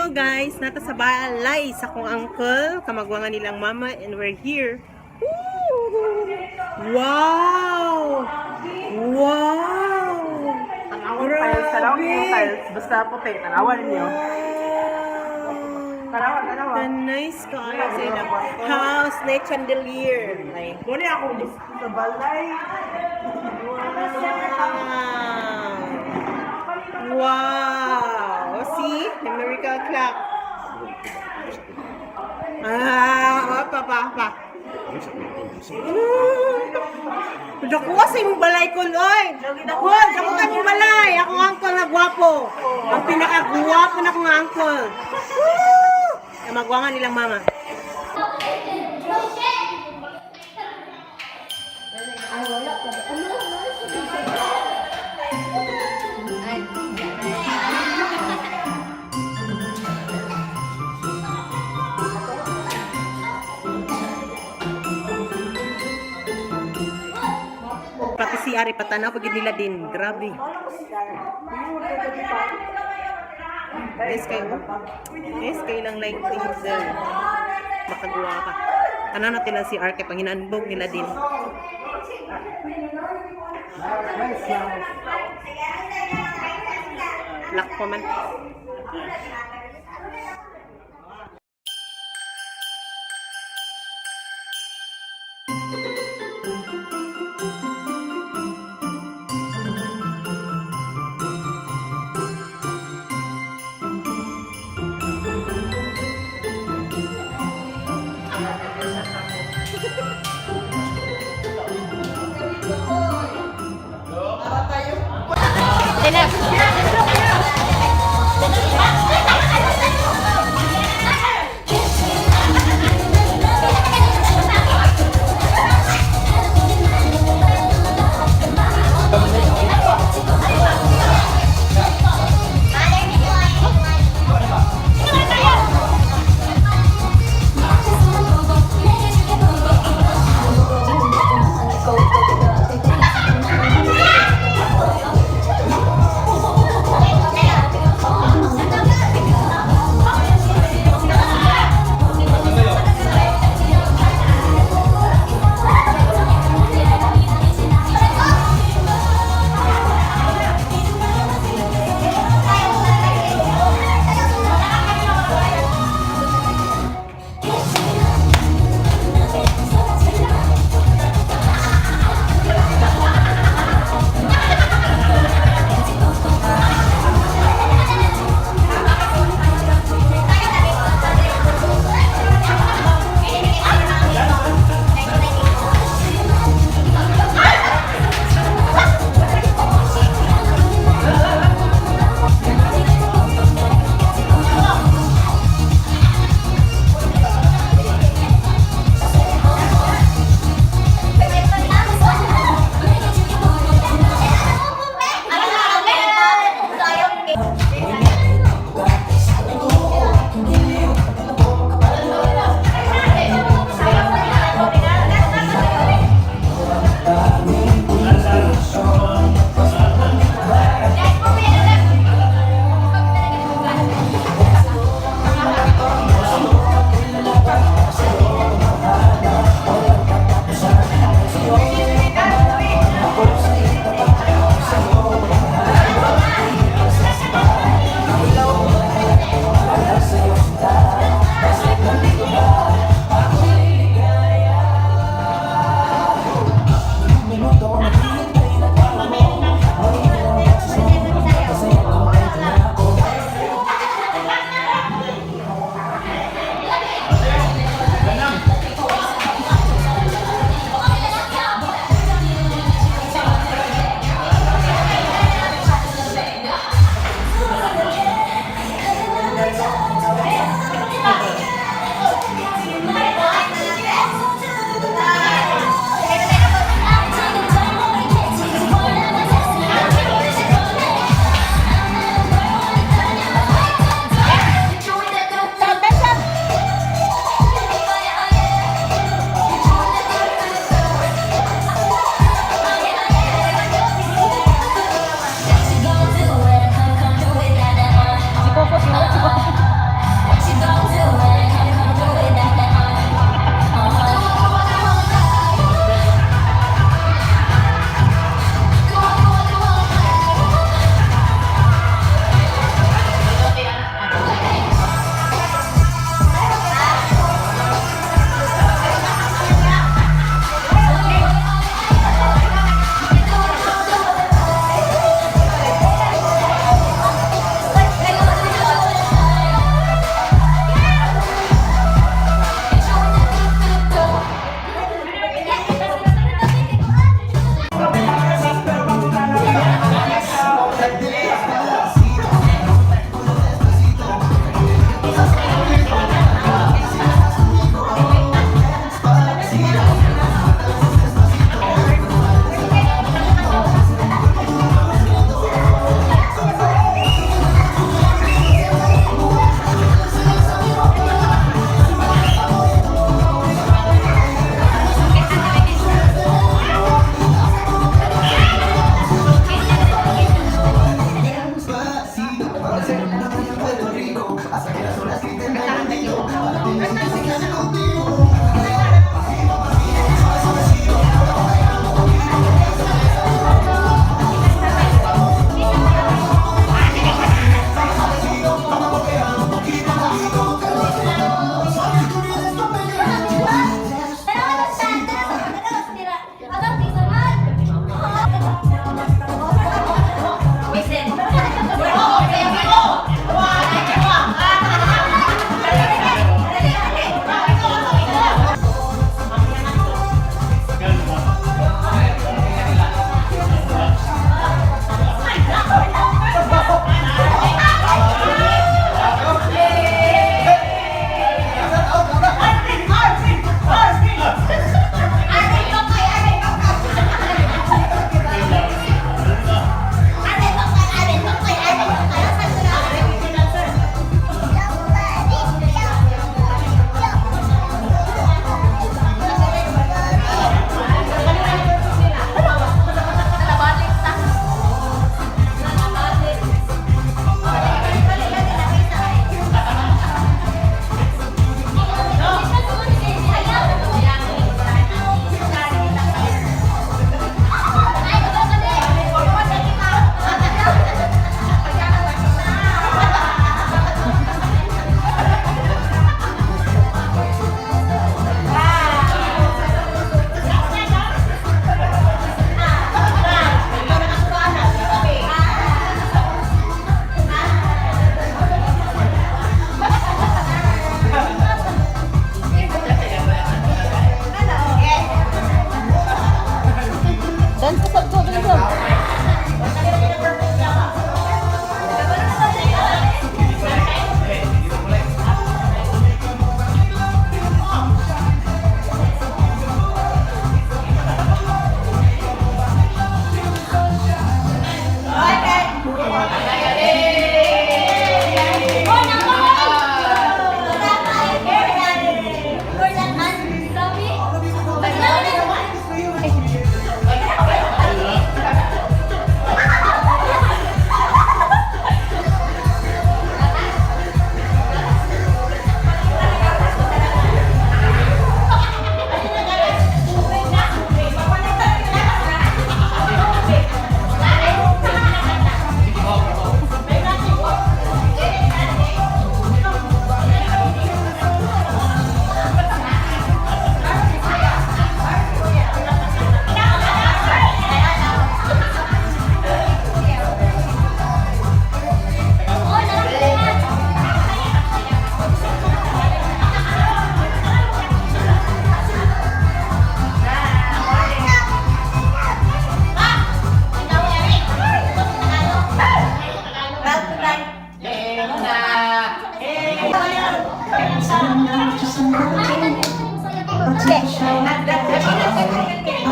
Guys, naa ta sa balay sa akong uncle, kamagwangan nilang mama, and we're here. Woo! Wow! Wow! Tanawon tiles, tanawon yung tiles. Basta puti, tanawan ninyo. Tanawan, tanawan. The nice kaayo sa ilang house na chandelier. Like, Muna akong gusto sa balay. Wow! Wow! See? The miracle clock. Ah, pa, pa, pa. Dako sa imong balay ko, oy. Dako, dako ka imong balay. Ako uncle na gwapo. Ang pinakagwapo na akong uncle. Woo! Magwangan nilang mama. Pati si Ari patanaw pag nila din. Grabe. Guys, kayo. Guys, kayo lang like things there. Makagawa ka. Tanaw natin lang si RK pag hinanbog nila din. Lock pa man.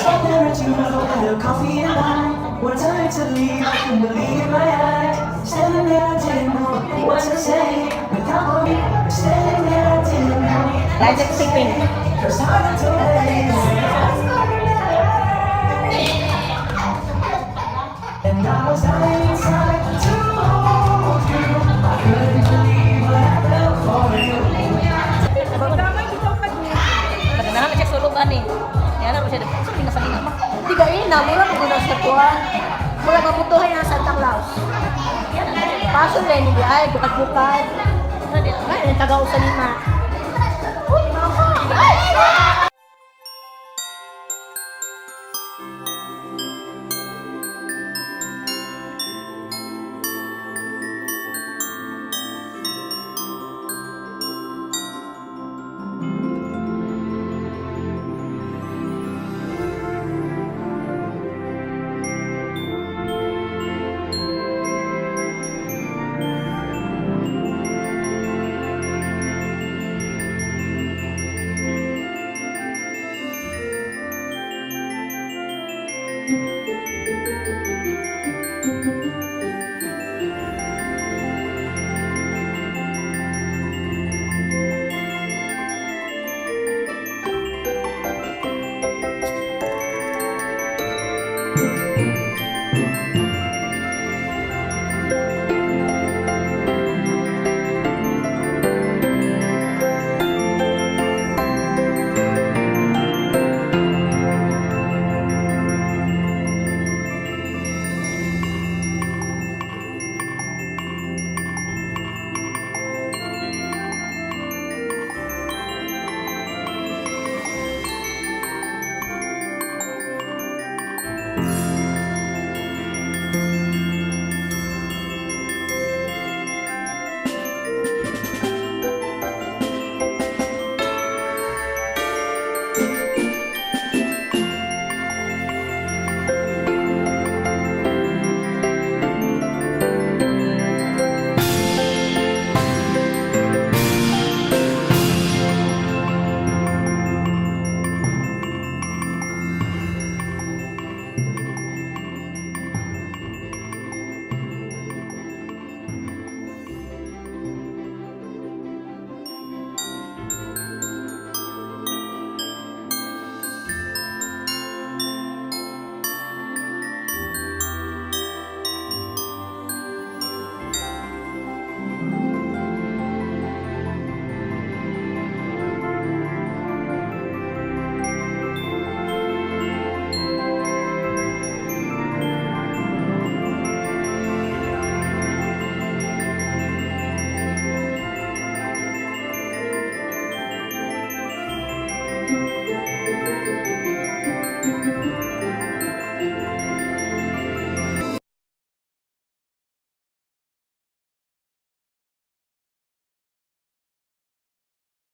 saw there at you with a coffee and I were time to leave. I couldn't believe my eyes. Standing there, I didn't know what to say. Without me, standing there, I didn't know. Liza sleeping. Cause I don't And I was dying inside to hold you. I couldn't believe what I felt for you. Naganahan na siya sulog ani. Yan na siya. So minasaling ama. Di ka ina, mura mo guna sa kuha. Mura mabutuhay na Santa Claus. Paso rin, hindi ay, bukad-bukad. Ay, tagaw sa lima. Uy, mama! Ay!